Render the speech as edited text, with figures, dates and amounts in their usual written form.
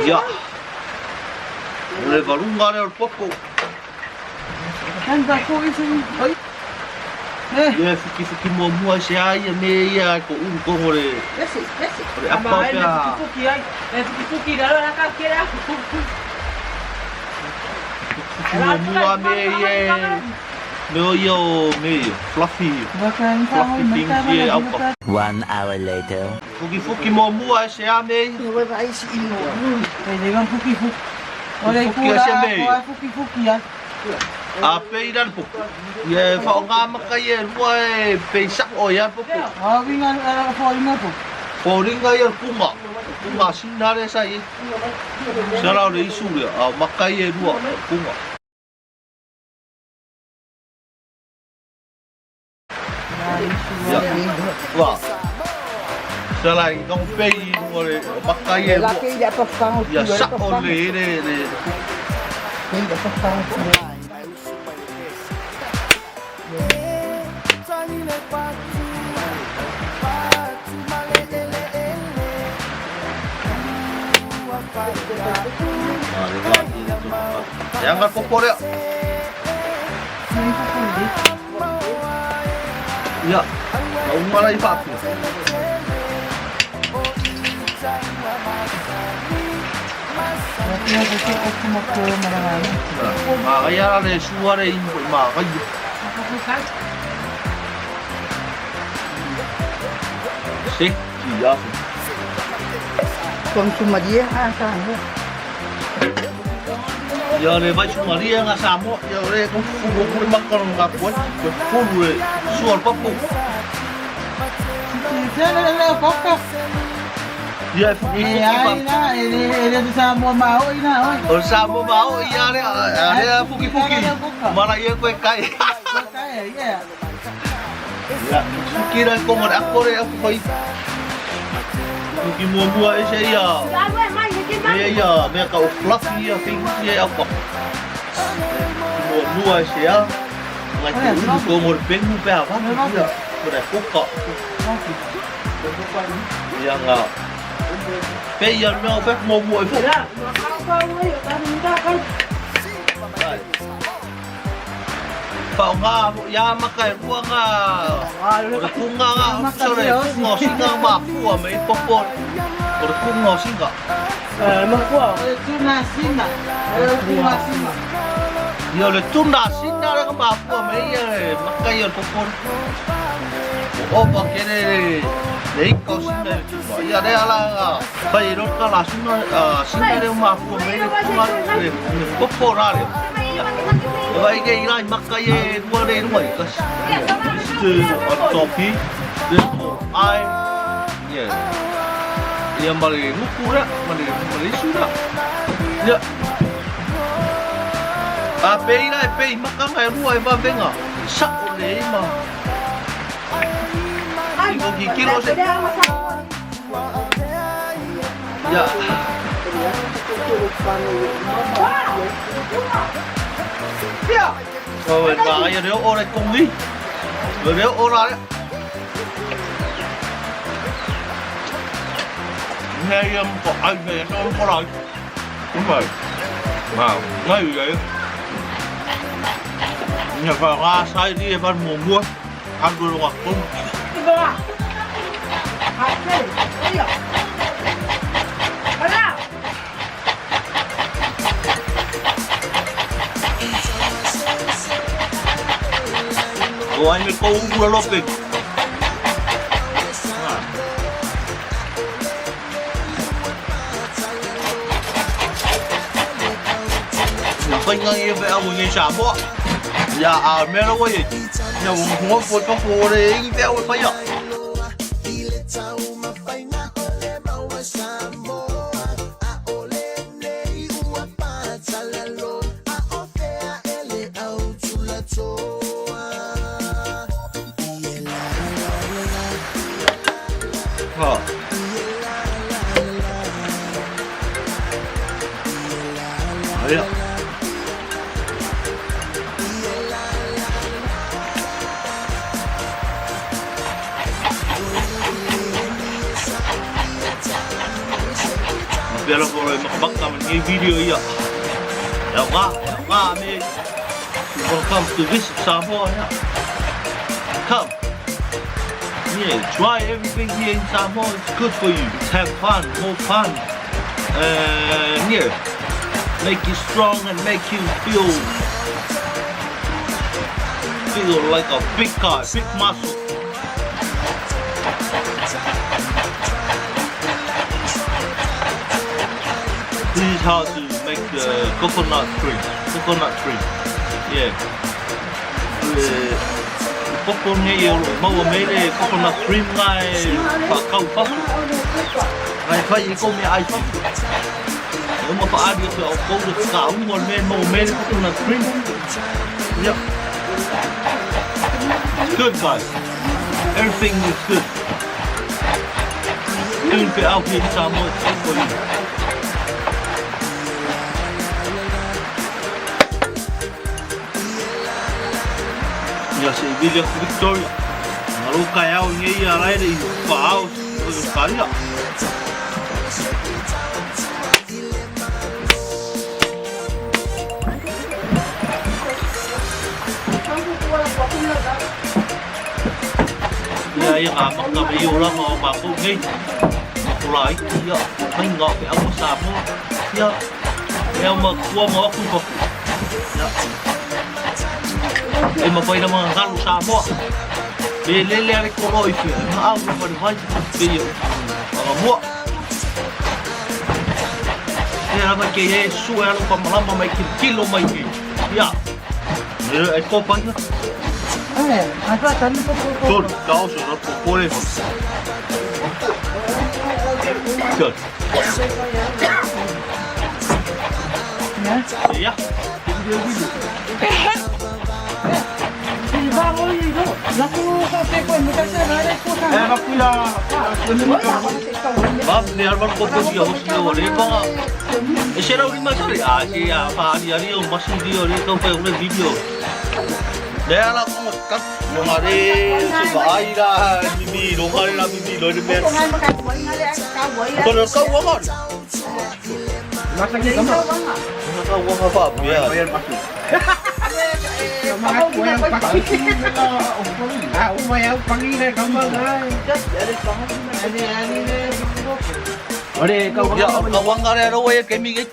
Ia. O le valuga lea o le popo. Ia e fukifuki muamua i se a ia me ia e ko ulu kongo le o le apa o pea. Fukifuki muamua me ia e me o ia o me ia fluffy fluffy things ia e aupa. One hour later. Fukifuki muamua e se a me ia. Fukifuki a se me ia. A pei la le popo. Ia e whaonga maka ia e lua e pei sa'o ia le popo. Fōringa ia le kunga. Kunga sina le sa i. Sa la o le isu lea. A maka ia e lua kunga. Ia. Wa. Sa la i nong pei i lunga le maka ia e lua. Ia sa'o le le le. E anga le popo lea. Ia, na uma la i faapu. Magaia la le sua le inu i magaia. Se, ki afu. Ia le vai sumaria nga Samoa, ia le ko fulu ko le makano nga koe, koe fulu le sua le papu. Ia e fuki fuki pa. O le Samoa ma o ia le a le fuki fuki. Mara ia koe kai. Ia fuki la kongo le ako le aku fai. Fuki muamua e se ia. Mea ia, mea ka o fluffy ia things ia e au pa. Muamua e se a. Ngai te ulu kongo le pengu pe a vaki ia. Ko le koka. Ia nga. Pe ia mea o fek muamua e fo. Whaonga ia maka e rua nga o le kunga nga o sore kunga o singa mafua me i popo o le kunga o singa. Ia o le tuna sina le mafua me ia e maka ia o le popo. O opa kere le ika o sina le tuna. Ia le ala nga whai e roka la sina, sina le mafua me le tunga le popo rā le. E vai ke i lai maka i e rua le rua i kasi. This to on top hi. This to ai. Yeah. Ia ma le nguku rea, ma le ma le isu rea. Ia. A pei la e pei makanga e rua e vavenga. Sa'o le ima. I ko ki kilo se. Ia. Rồi bà ai reo ora kongi. Reo ora re. Nghe em có ai về cho em có lại. Đúng rồi. Mà ngay vậy. Nhà vào ra sai đi vào mùa mưa. Ăn đuôi ngọt cũng. O ai me ko ula lope. Na whainga ia pe au ngai Samoa. Ia a mea rawa ia. Ia mo mo po po re i pe au whaia. Ha. Ia. Faapea lava o le makamaka ma lenei video ia. E aoga, e aoga me. You wanna come to visit Samoa, yeah. Come. Yeah, try everything here in Samoa. It's good for you. It's have fun, more fun. And yeah, make you strong and make you feel like a big guy, big muscle. This is how to make the coconut cream. Coconut cream. Yeah. Le poko nei o lo maua me le coconut cream ngai whakau whafu. Ngai whai i kou mea ai whafu. E uma whaari atu au kou le whakaunga o le mea maua me le coconut cream. Yeah. It's good guys. Everything is good. Doing bit out here in Samoa, it's good for you. Ia se i vili atu Victoria. Ngalo kai au i ngei a raere i whaao o Australia. Ia ia ngā maka me i oranga o mākou nei. Ko la iti ia, mai ngā pe au o Samoa. Ia, e au ma kua ma aku i papu. Ia. E ma whai nama ngalo Samoa. Me lele ale koro i whia. E ma au ma whare whai. Pe ia, whanga mua. E rama ke e sue alo pa malama mai ki kilo mai ki. Ia. E ko paia. Tolu, ka oso na popore. Tolu. Ia. Le armar ko ko dia hosi o le panga. E se rau rima sare. A se a pa ari ari o masi di o le kau pe o video. Le ala ko ka no ngare se ba ai ra mimi ro ngare ra mimi lo le me. Ko le kau wa ngare. Ka wa nga fa pia. Ia, ka wangare ro e ke mi ge.